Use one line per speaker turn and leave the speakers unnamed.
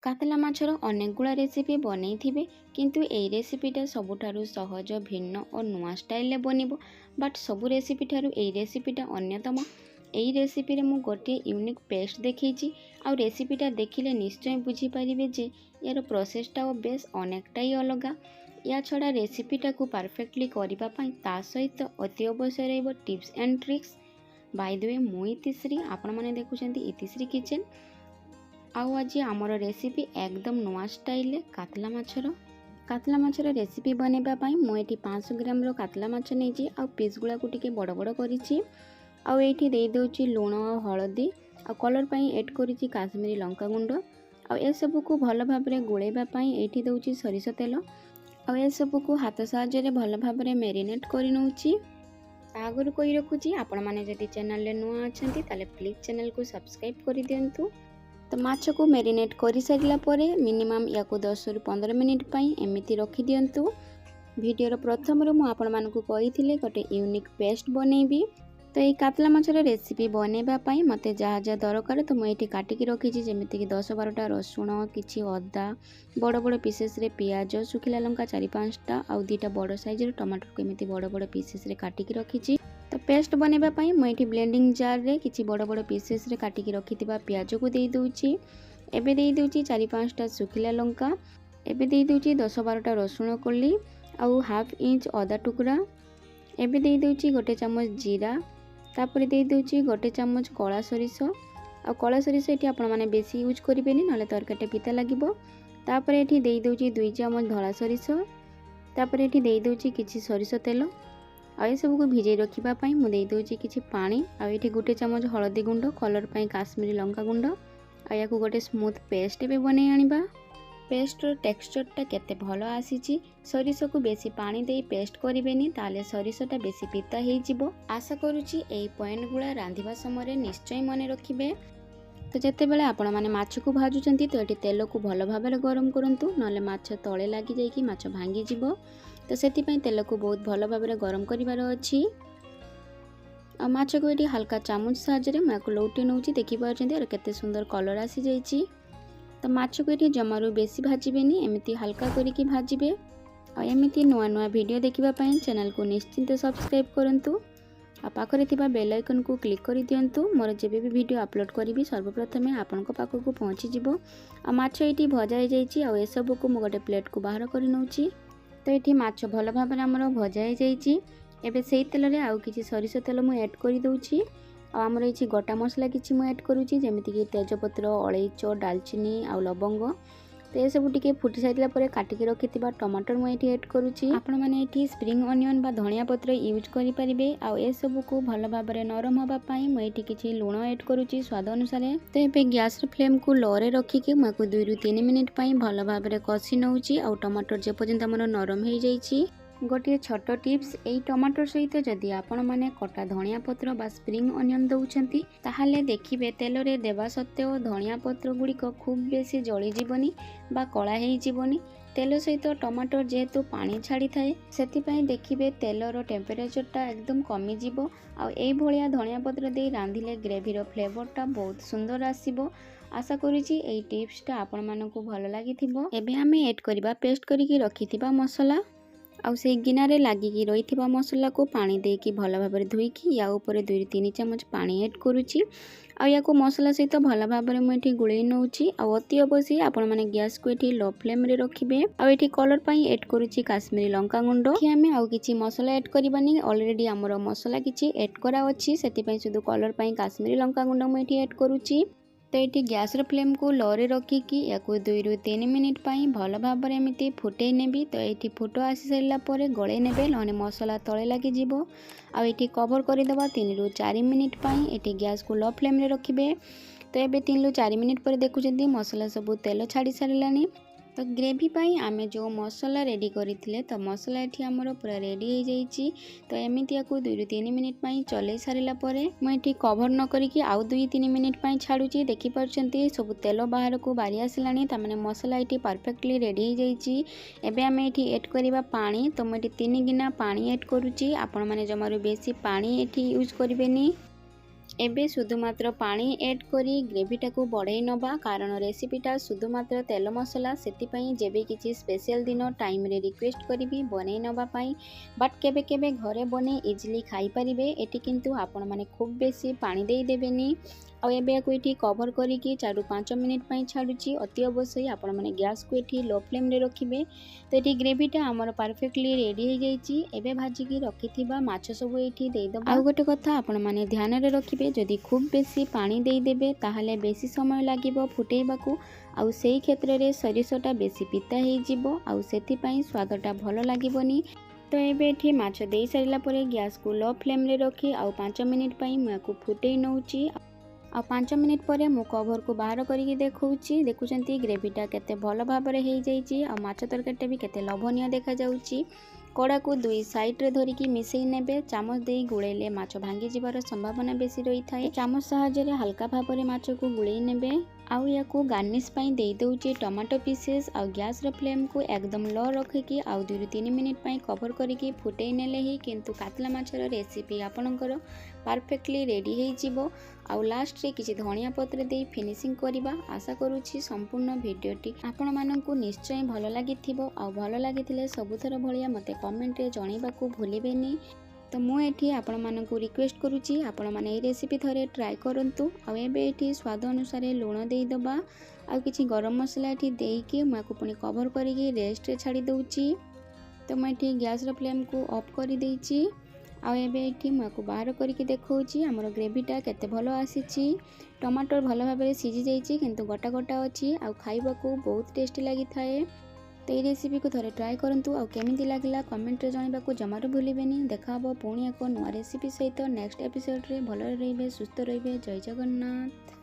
କାତଲା ମାଛର ଅନେକ ଗୁଡ଼ା ରେସିପି ବନେଇଥିବେ, କିନ୍ତୁ ଏଇ ରେସିପିଟା ସବୁଠାରୁ ସହଜ, ଭିନ୍ନ ଓ ନୂଆ ଷ୍ଟାଇଲରେ ବନିବ। ବଟ୍ ସବୁ ରେସିପି ଠାରୁ ଏଇ ରେସିପିଟା ଅନ୍ୟତମ। ଏଇ ରେସିପିରେ ମୁଁ ଗୋଟିଏ ୟୁନିକ୍ ପେଷ୍ଟ ଦେଖେଇଛି, ଆଉ ରେସିପିଟା ଦେଖିଲେ ନିଶ୍ଚୟ ବୁଝିପାରିବେ ଯେ ଏହାର ପ୍ରୋସେସଟା ଓ ବେଶ ଅନେକଟା ହିଁ ଅଲଗା। ୟା ଛଡ଼ା ରେସିପିଟାକୁ ପରଫେକ୍ଟଲି କରିବା ପାଇଁ ତା ସହିତ ଅତି ଅବଶ୍ୟ ରହିବ tips and tricks. By the way, ମୁଁ ଇତିଶ୍ରୀ, ଆପଣମାନେ ଦେଖୁଛନ୍ତି ଇତିଶ୍ରୀ କିଚେନ୍। ଆଉ ଆଜି ଆମର ରେସିପି ଏକଦମ ନୂଆ ଷ୍ଟାଇଲରେ କାତଲା ମାଛର। କାତଲା ମାଛର ରେସିପି ବନେଇବା ପାଇଁ ମୁଁ ଏଠି 500 ଗ୍ରାମର କାତଲା ମାଛ ନେଇଛି, ଆଉ ପିସ୍ ଗୁଡ଼ାକୁ ଟିକେ ବଡ଼ ବଡ଼ କରିଛି। ଆଉ ଏଇଠି ଦେଇଦେଉଛି ଲୁଣ ଆଉ ହଳଦୀ, ଆଉ କଲର୍ ପାଇଁ ଏଡ଼୍ କରିଛି କାଶ୍ମୀରୀ ଲଙ୍କା ଗୁଣ୍ଡ। ଆଉ ଏସବୁକୁ ଭଲ ଭାବରେ ଗୋଳେଇବା ପାଇଁ ଏଇଠି ଦେଉଛି ସୋରିଷ ତେଲ, ଆଉ ଏସବୁକୁ ହାତ ସାହାଯ୍ୟରେ ଭଲ ଭାବରେ ମ୍ୟାରିନେଟ୍ କରି ନେଉଛି। ତା ଆଗରୁ କହି ରଖୁଛି, ଆପଣମାନେ ଯଦି ଚ୍ୟାନେଲରେ ନୂଆ ଅଛନ୍ତି ତାହେଲେ ପ୍ଲିଜ୍ ଚ୍ୟାନେଲକୁ ସବସ୍କ୍ରାଇବ୍ କରିଦିଅନ୍ତୁ। ତ ମାଛକୁ ମ୍ୟାରିନେଟ୍ କରିସାରିଲା ପରେ ମିନିମମ୍ ୟାକୁ 10ରୁ 15 ମିନିଟ୍ ପାଇଁ ଏମିତି ରଖିଦିଅନ୍ତୁ। ଭିଡ଼ିଓର ପ୍ରଥମରୁ ମୁଁ ଆପଣମାନଙ୍କୁ କହିଥିଲି ଗୋଟେ ୟୁନିକ୍ ପେଷ୍ଟ ବନେଇବି। ତ ଏଇ କାତଲା ମାଛର ରେସିପି ବନେଇବା ପାଇଁ ମୋତେ ଯାହା ଯାହା ଦରକାର, ତ ମୁଁ ଏଇଠି କାଟିକି ରଖିଛି, ଯେମିତିକି 10 12ଟା ରସୁଣ, କିଛି ଅଦା, ବଡ଼ ବଡ଼ ପିସେସ୍ରେ ପିଆଜ, ଶୁଖିଲା ଲଙ୍କା 4 5ଟା, ଆଉ 2ଟା ବଡ଼ ସାଇଜ୍ର ଟମାଟୋକୁ ଏମିତି ବଡ଼ ବଡ଼ ପିସେସ୍ରେ କାଟିକି ରଖିଛି। ତ ପେଷ୍ଟ ବନେଇବା ପାଇଁ ମୁଁ ଏଇଠି ବ୍ଲେଣ୍ଡିଂ ଜାର୍ରେ କିଛି ବଡ଼ ବଡ଼ ପିସେସ୍ରେ କାଟିକି ରଖିଥିବା ପିଆଜକୁ ଦେଇଦେଉଛି। ଏବେ ଦେଇଦେଉଛି 4 5ଟା ଶୁଖିଲା ଲଙ୍କା। ଏବେ ଦେଇଦେଉଛି 10 12ଟା ରସୁଣ କଲି ଆଉ ହାଫ୍ ଇଞ୍ଚ ଅଦା ଟୁକୁରା। ଏବେ ଦେଇଦେଉଛି 1 ଚାମଚ ଜିରା, ତାପରେ ଦେଇଦେଉଛି 1 ଚାମଚ କଳା ସୋରିଷ। ଆଉ କଳା ସୋରିଷ ଏଠି ଆପଣମାନେ ବେଶୀ ୟୁଜ୍ କରିବେନି, ନହେଲେ ତରକାରୀଟା ପିତା ଲାଗିବ। ତାପରେ ଏଠି ଦେଇଦେଉଛି 2 ଚାମଚ ଧଳା ସୋରିଷ। ତାପରେ ଏଠି ଦେଇଦେଉଛି କିଛି ସୋରିଷ ତେଲ, ଆଉ ଏସବୁକୁ ଭିଜେଇ ରଖିବା ପାଇଁ ମୁଁ ଦେଇଦେଉଛି କିଛି ପାଣି। ଆଉ ଏଠି 1 ଚାମଚ ହଳଦୀ ଗୁଣ୍ଡ, କଲର୍ ପାଇଁ କାଶ୍ମୀରୀ ଲଙ୍କା ଗୁଣ୍ଡ, ଆଉ ୟାକୁ ଗୋଟେ ସ୍ମୁଥ୍ ପେଷ୍ଟ ଏବେ ବନେଇ ଆଣିବା। ପେଷ୍ଟର ଟେକ୍ସଚରଟା କେତେ ଭଲ ଆସିଛି। ସୋରିଷକୁ ବେଶୀ ପାଣି ଦେଇ ପେଷ୍ଟ କରିବେନି, ତାହେଲେ ସୋରିଷଟା ବେଶୀ ପିତା ହେଇଯିବ। ଆଶା କରୁଛି ଏଇ ପଏଣ୍ଟ ଗୁଡ଼ା ରାନ୍ଧିବା ସମୟରେ ନିଶ୍ଚୟ ମନେ ରଖିବେ। ତ ଯେତେବେଳେ ଆପଣମାନେ ମାଛକୁ ଭାଜୁଛନ୍ତି, ତ ଏଠି ତେଲକୁ ଭଲ ଭାବରେ ଗରମ କରନ୍ତୁ, ନହେଲେ ମାଛ ତଳେ ଲାଗିଯାଇକି ମାଛ ଭାଙ୍ଗିଯିବ। ତ ସେଥିପାଇଁ ତେଲକୁ ବହୁତ ଭଲ ଭାବରେ ଗରମ କରିବାର ଅଛି। ଆଉ ମାଛକୁ ଏଠି ହାଲକା ଚାମଚ ସାହାଯ୍ୟରେ ମୁଁ ୟାକୁ ଲଉଟେଇ ନେଉଛି। ଦେଖିପାରୁଛନ୍ତି ଆର କେତେ ସୁନ୍ଦର କଲର୍ ଆସିଯାଇଛି। ତ ମାଛକୁ ଏଠି ଜମାରୁ ବେଶୀ ଭାଜିବେନି, ଏମିତି ହାଲକା କରିକି ଭାଜିବେ। ଆଉ ଏମିତି ନୂଆ ନୂଆ ଭିଡ଼ିଓ ଦେଖିବା ପାଇଁ ଚ୍ୟାନେଲକୁ ନିଶ୍ଚିନ୍ତ ସବସ୍କ୍ରାଇବ୍ କରନ୍ତୁ, ଆଉ ପାଖରେ ଥିବା ବେଲ୍ ଆଇକନ୍କୁ କ୍ଲିକ୍ କରିଦିଅନ୍ତୁ। ମୋର ଯେବେ ବି ଭିଡ଼ିଓ ଅପଲୋଡ଼ କରିବି, ସର୍ବପ୍ରଥମେ ଆପଣଙ୍କ ପାଖକୁ ପହଞ୍ଚିଯିବ। ଆଉ ମାଛ ଏଇଠି ଭଜା ହେଇଯାଇଛି, ଆଉ ଏସବୁକୁ ମୁଁ ଗୋଟେ ପ୍ଲେଟ୍କୁ ବାହାର କରି ନେଉଛି। ତ ଏଠି ମାଛ ଭଲ ଭାବରେ ଆମର ଭଜା ହେଇଯାଇଛି। ଏବେ ସେଇ ତେଲରେ ଆଉ କିଛି ସୋରିଷ ତେଲ ମୁଁ ଆଡ଼୍ କରିଦେଉଛି। ଆଉ ଆମର ଏଇଠି ଗୋଟା ମସଲା କିଛି ମୁଁ ଆଡ଼୍ କରୁଛି, ଯେମିତିକି ତେଜପତ୍ର, ଅଳେଇଚ, ଡାଲଚିନି ଆଉ ଲବଙ୍ଗ। ତ ଏସବୁ ଟିକେ ଫୁଟି ସାରିଲା ପରେ କାଟିକି ରଖିଥିବା ଟମାଟର ମୁଁ ଏଇଠି ଆଡ଼୍ କରୁଛି। ଆପଣମାନେ ଏଠି ସ୍ପ୍ରିଙ୍ଗ ଅନିଅନ୍ ବା ଧଣିଆ ପତ୍ର ୟୁଜ୍ କରିପାରିବେ। ଆଉ ଏସବୁକୁ ଭଲ ଭାବରେ ନରମ ହେବା ପାଇଁ ମୁଁ ଏଇଠି କିଛି ଲୁଣ ଆଡ଼୍ କରୁଛି ସ୍ୱାଦ ଅନୁସାରେ। ତ ଏବେ ଗ୍ୟାସ୍ର ଫ୍ଲେମ୍କୁ ଲୋରେ ରଖିକି ମୁଁ ୟାକୁ 2ରୁ 3 ମିନିଟ୍ ପାଇଁ ଭଲ ଭାବରେ କଷି ନେଉଛି, ଆଉ ଟମାଟର ଯେପର୍ଯ୍ୟନ୍ତ ଆମର ନରମ ହେଇଯାଇଛି। ଗୋଟିଏ ଛୋଟ ଟିପ୍ସ, ଏଇ ଟମାଟର ସହିତ ଯଦି ଆପଣମାନେ କଟା ଧଣିଆ ପତ୍ର ବା ସ୍ପ୍ରିଙ୍ଗ ଅନିଅନ୍ ଦେଉଛନ୍ତି, ତାହେଲେ ଦେଖିବେ ତେଲରେ ଦେବା ସତ୍ତ୍ୱେও ଧଣିଆ ପତ୍ର ଗୁଡ଼ିକ ଖୁବ୍ ବେଶୀ ଜଳିଯିବନି ବା କଳା ହେଇଯିବନି। ତେଲ ସହିତ ଟମାଟର ଯେହେତୁ ପାଣି ଛାଡ଼ିଥାଏ, ସେଥିପାଇଁ ଦେଖିବେ ତେଲର ଟେମ୍ପରେଚରଟା ଏକଦମ କମିଯିବ। ଆଉ ଏଇଭଳିଆ ଧଣିଆ ପତ୍ର ଦେଇ ରାନ୍ଧିଲେ ଗ୍ରେଭିର ଫ୍ଲେଭରଟା ବହୁତ ସୁନ୍ଦର ଆସିବ। ଆଶା କରୁଛି ଏଇ ଟିପ୍ସଟା ଆପଣମାନଙ୍କୁ ଭଲ ଲାଗିଥିବ। ଏବେ ଆମେ ଏଡ୍ କରିବା ପେଷ୍ଟ କରିକି ରଖିଥିବା ମସଲା, ଆଉ ସେଇ ଗିନାରେ ଲାଗିକି ରହିଥିବା ମସଲାକୁ ପାଣି ଦେଇକି ଭଲ ଭାବରେ ଧୋଇକି ୟା ଉପରେ 2ରୁ 3 ଚାମଚ ପାଣି ଏଡ୍ କରୁଛି। ଆଉ ୟାକୁ ମସଲା ସହିତ ଭଲ ଭାବରେ ମୁଁ ଏଠି ଗୋଳେଇ ନେଉଛି। ଆଉ ଅତି ଅବଶ୍ୟ ଆପଣମାନେ ଗ୍ୟାସ୍କୁ ଏଠି ଲୋ ଫ୍ଲେମ୍ରେ ରଖିବେ। ଆଉ ଏଠି କଲର୍ ପାଇଁ ଏଡ୍ କରୁଛି କାଶ୍ମୀରୀ ଲଙ୍କା ଗୁଣ୍ଡ। ଏଠି ଆମେ ଆଉ କିଛି ମସଲା ଏଡ୍ କରିବାନି, ଅଲରେଡ଼ି ଆମର ମସଲା କିଛି ଏଡ୍ କରାଅଛି, ସେଥିପାଇଁ শুধু କଲର୍ ପାଇଁ କାଶ୍ମୀରୀ ଲଙ୍କା ଗୁଣ୍ଡ ମୁଁ ଏଠି ଏଡ୍ କରୁଛି। ତ ଏଠି ଗ୍ୟାସ୍ର ଫ୍ଲେମ୍କୁ ଲୋରେ ରଖିକି ୟାକୁ 2ରୁ 3 ମିନିଟ୍ ପାଇଁ ଭଲ ଭାବରେ ଏମିତି ଫୁଟେଇ ନେବି। ତ ଏଇଠି ଫୁଟ ଆସିସାରିଲା ପରେ ଗୋଳେଇ ନେବେ, ନହେଲେ ମସଲା ତଳେ ଲାଗିଯିବ। ଆଉ ଏଠି କଭର୍ କରିଦେବା 3ରୁ 4 ମିନିଟ୍ ପାଇଁ। ଏଠି ଗ୍ୟାସ୍କୁ ଲୋ ଫ୍ଲେମ୍ରେ ରଖିବେ। ତ ଏବେ 3ରୁ 4 ମିନିଟ୍ ପରେ ଦେଖୁଛନ୍ତି ମସଲା ସବୁ ତେଲ ଛାଡ଼ି ସାରିଲାଣି। ତ ଗ୍ରେଭି ପାଇଁ ଆମେ ଯେଉଁ ମସଲା ରେଡ଼ି କରିଥିଲେ, ତ ମସଲା ଏଠି ଆମର ପୁରା ରେଡ଼ି ହେଇଯାଇଛି। ତ ଏମିତି ୟାକୁ 2ରୁ 3 ମିନିଟ୍ ପାଇଁ ଚଲେଇ ସାରିଲା ପରେ ମୁଁ ଏଠି କଭର୍ ନ କରିକି ଆଉ 2 3 ମିନିଟ୍ ପାଇଁ ଛାଡ଼ୁଛି। ଦେଖିପାରୁଛନ୍ତି ସବୁ ତେଲ ବାହାରକୁ ବାହାରି ଆସିଲାଣି, ତାମାନେ ମସଲା ଏଠି ପରଫେକ୍ଟଲି ରେଡ଼ି ହେଇଯାଇଛି। ଏବେ ଆମେ ଏଠି ଏଡ୍ କରିବା ପାଣି। ତ ମୁଁ ଏଠି 3 ଗିନା ପାଣି ଏଡ୍ କରୁଛି। ଆପଣମାନେ ଜମାରୁ ବେଶୀ ପାଣି ଏଠି ୟୁଜ୍ କରିବେନି। ଏବେ ଶୁଧୁ ମାତ୍ର ପାଣି ଏଡ଼୍ କରି ଗ୍ରେଭିଟାକୁ ବଢ଼େଇ ନେବା, କାରଣ ରେସିପିଟା ଶୁଧୁ ମାତ୍ର ତେଲ ମସଲା। ସେଥିପାଇଁ ଯେବେ କିଛି ସ୍ପେଶିଆଲ ଦିନ ଟାଇମ୍ରେ ରିକ୍ୱେଷ୍ଟ କରିବି ବନେଇ ନେବା ପାଇଁ, ବଟ୍ କେବେ କେବେ ଘରେ ବନେଇ ଇଜିଲି ଖାଇପାରିବେ। ଏଠି କିନ୍ତୁ ଆପଣମାନେ ଖୁବ୍ ବେଶୀ ପାଣି ଦେଇଦେବେନି। ଆଉ ଏବେ ୟାକୁ ଏଠି କଭର୍ କରିକି 4ରୁ 5 ମିନିଟ୍ ପାଇଁ ଛାଡ଼ୁଛି। ଅତି ଅବଶ୍ୟ ଆପଣମାନେ ଗ୍ୟାସ୍କୁ ଏଠି ଲୋ ଫ୍ଲେମ୍ରେ ରଖିବେ। ତ ଏଠି ଗ୍ରେଭିଟା ଆମର ପରଫେକ୍ଟଲି ରେଡ଼ି ହେଇଯାଇଛି। ଏବେ ଭାଜିକି ରଖିଥିବା ମାଛ ସବୁ ଏଇଠି ଦେଇଦେବା। ଆଉ ଗୋଟେ କଥା ଆପଣମାନେ ଧ୍ୟାନରେ ରଖିବେ, ଯଦି ଖୁବ୍ ବେଶୀ ପାଣି ଦେଇଦେବେ ତାହେଲେ ବେଶୀ ସମୟ ଲାଗିବ ଫୁଟେଇବାକୁ, ଆଉ ସେଇ କ୍ଷେତ୍ରରେ ସୋରିଷଟା ବେଶୀ ପିତା ହେଇଯିବ, ଆଉ ସେଥିପାଇଁ ସ୍ୱାଦଟା ଭଲ ଲାଗିବନି। ତ ଏବେ ଏଠି ମାଛ ଦେଇସାରିଲା ପରେ ଗ୍ୟାସ୍କୁ ଲୋ ଫ୍ଲେମ୍ରେ ରଖି ଆଉ 5 ମିନିଟ୍ ପାଇଁ ମୁଁ ୟାକୁ ଫୁଟେଇ ନେଉଛି। ଆଉ 5 ମିନିଟ୍ ପରେ ମୁଁ କଭରକୁ ବାହାର କରିକି ଦେଖାଉଛି। ଦେଖୁଛନ୍ତି, ଗ୍ରେଭିଟା କେତେ ଭଲ ଭାବରେ ହେଇଯାଇଛି ଆଉ ମାଛ ତରକାରୀଟା ବି କେତେ ଲୋଭନୀୟ ଦେଖାଯାଉଛି। କଡ଼ାକୁ ଦୁଇ ସାଇଡ଼୍ରେ ଧରିକି ମିଶାଇ ନେବେ। ଚାମଚ ଦେଇ ଗୋଳେଇଲେ ମାଛ ଭାଙ୍ଗିଯିବାର ସମ୍ଭାବନା ବେଶୀ ରହିଥାଏ। ଚାମଚ ସାହାଯ୍ୟରେ ହାଲକା ଭାବରେ ମାଛକୁ ଗୋଳେଇ ନେବେ। ଆଉ ୟାକୁ ଗାର୍ନିସ୍ ପାଇଁ ଦେଇଦେଉଛି ଟମାଟୋ ପିସେସ୍। ଆଉ ଗ୍ୟାସ୍ର ଫ୍ଲେମ୍କୁ ଏକଦମ ଲୋ ରଖିକି ଆଉ 2ରୁ 3 ମିନିଟ୍ ପାଇଁ କଭର୍ କରିକି ଫୁଟେଇ ନେଲେ ହିଁ କିନ୍ତୁ କାତଲା ମାଛର ରେସିପି ଆପଣଙ୍କର ପରଫେକ୍ଟଲି ରେଡ଼ି ହେଇଯିବ। ଆଉ ଲାଷ୍ଟରେ କିଛି ଧନିଆ ପତ୍ର ଦେଇ ଫିନିସିଂ କରିବା। ଆଶା କରୁଛି ସମ୍ପୂର୍ଣ୍ଣ ଭିଡ଼ିଓଟି ଆପଣମାନଙ୍କୁ ନିଶ୍ଚୟ ଭଲ ଲାଗିଥିବ, ଆଉ ଭଲ ଲାଗିଥିଲେ ସବୁଥର ଭଳିଆ ମୋତେ କମେଣ୍ଟରେ ଜଣାଇବାକୁ ଭୁଲିବେନି। ତ ମୁଁ ଏଠି ଆପଣମାନଙ୍କୁ ରିକ୍ୱେଷ୍ଟ କରୁଛି, ଆପଣମାନେ ଏଇ ରେସିପି ଥରେ ଟ୍ରାଏ କରନ୍ତୁ। ଆଉ ଏବେ ଏଠି ସ୍ୱାଦ ଅନୁସାରେ ଲୁଣ ଦେଇଦେବା, ଆଉ କିଛି ଗରମ ମସଲା ଏଠି ଦେଇକି ମୁଁ ୟାକୁ ପୁଣି କଭର୍ କରିକି ରେଷ୍ଟରେ ଛାଡ଼ି ଦେଉଛି। ତ ମୁଁ ଏଠି ଗ୍ୟାସ୍ର ଫ୍ଲେମ୍କୁ ଅଫ୍ କରିଦେଇଛି। ଆଉ ଏବେ ଏଠି ମୁଁ ୟାକୁ ବାହାର କରିକି ଦେଖାଉଛି, ଆମର ଗ୍ରେଭିଟା କେତେ ଭଲ ଆସିଛି। ଟମାଟୋ ଭଲ ଭାବରେ ସିଝି ଯାଇଛି, କିନ୍ତୁ ଗୋଟା ଗୋଟା ଅଛି, ଆଉ ଖାଇବାକୁ ବହୁତ ଟେଷ୍ଟି ଲାଗିଥାଏ। ତ ଏଇ ରେସିପିକୁ ଥରେ ଟ୍ରାଏ କରନ୍ତୁ, ଆଉ କେମିତି ଲାଗିଲା କମେଣ୍ଟରେ ଜଣାଇବାକୁ ଜମାରୁ ଭୁଲିବେନି। ଦେଖା ହେବ ପୁଣି ଏକ ନୂଆ ରେସିପି ସହିତ ନେକ୍ସଟ ଏପିସୋଡ଼ରେ। ଭଲରେ ରହିବେ, ସୁସ୍ଥ ରହିବେ। ଜୟ ଜଗନ୍ନାଥ।